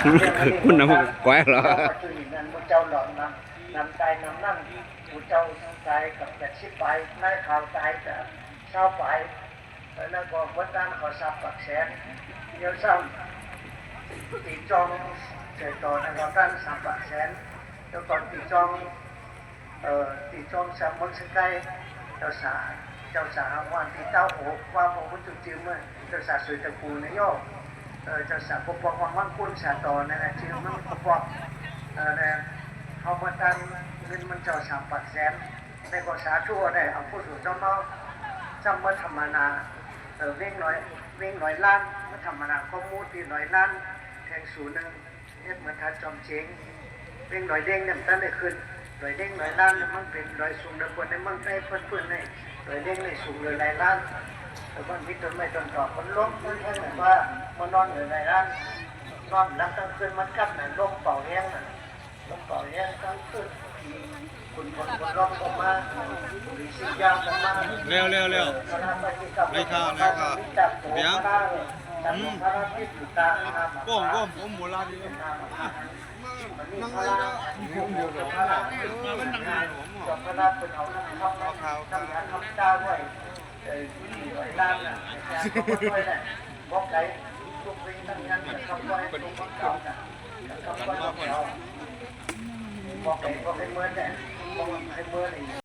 ຄຸນນຳກໍກ້ອຍເນາະ ແລ້ວກໍຄືນັ້ນໝູ່ເຈົ້າຫຼອນນຳ ນຳຕາຍນຳນັ້ນ ໝູ່ເຈົ້າຕາຍກໍແປດສິບປາຍ ນາຍຂາວຕາຍກໍຊາວປາຍ ແລ້ວກໍເບິດລ້ານເຂົາສາມປາກແສນ ດຽວຊ້ຳຕີຈອງເສືອຕໍ່ນັ້ນກໍລ້ານສາມປາກແສນ ແລ້ວກໍຕີຈອງ ເອີ ຕີຈອງສາມເມືອງຊະໄກ ເຈົ້າສາ ເຈົ້າສາຫາວານຕີເຕົ້າໂອ ວ່າບໍ່ຮູ້ຈຸດຈື່ເມືອງ ເຈົ້າສາສວຍຕະກູນະໂຍ ເອີ ເຈົ້າສາປົກປ້ອງວັງວັນກຸນສາຕໍ່ນັ້ນນະ ຈື່ມັນກໍບອກ ເອີ ເຮົາມາຕັ້ງເງິນມັນເຈົ້າສາມປາກແສນ ແລ້ວກໍສາທຸໄດ້ເອົາຜູ້ສູງເຈົ້າເມົາ ຊ້ຳມາທຳມະນາ ເອີ ເວັງໜ້ອຍ ເວັງໜ້ອຍລ້ານ ມາທຳມະນາຄວາມໝູ່ຕີໜ້ອຍລ້ານ ແທງສູນໜຶ່ງ ເຮັດເໝືອນທ່ານຈອມເຈງ ເວັງດອຍເດ້ງນີ້ມັນທັນໄດ້ຂຶ້ນ ດອຍເດ້ງດອຍລ້ານມັນເປັນດອຍສູງເດີບນໃນເມືອງໄທເພິ່ນພື້ນໃນ ດອຍເດ້ງນີ້ສູງເລີຍຫຼາຍລ້ານ ແຕ່ມັນມີຕົ້ນໄມ້ຕົ້ນດອກ ມັນລົງເພິ່ນແທ້ແມ່ນວ່າມານອນເລີຍຫຼາຍລ້ານ ນອນຫຼັບທັງຄືນມັນກັດນະ ລົມເປົ່າແຮງນະ ລົມເປົ່າແຮງທັງຄືນ ຄຸນພົນ ພົນລອງກໍມາ ບຸລີສີດຢາກໍມາ ແລ້ວ ແລ້ວ ແລ້ວ ເອີ ຄະນະປະຕິກຳ ໄດ້ຂ່າວ ໄດ້ຂ່າວ ເປັນຫຍັງ? ອືມ ໂອ້ ໂອ້ ໂອ້ ໂບລານນີ້ ມັນມີພະລາ ເຈົ້າພະລາເພິ່ນເອົານ້ຳຄຳ ນ້ຳຍາຄຳຕາໄວ້ ເອີ ມີຫຼາຍລ້ານນະ ບໍ່ໄກ ທຸກເວງທັງນັ້ນນະ ຄຳໄວ້ ເພິ່ນບໍ່ໄປເອົານະ ຄຳໄວ້ ບໍ່ໄປເອົາ ບໍ່ໄກ ບໍ່ໄກເມີນແຫຼະ ບໍ່ໄກເມີນ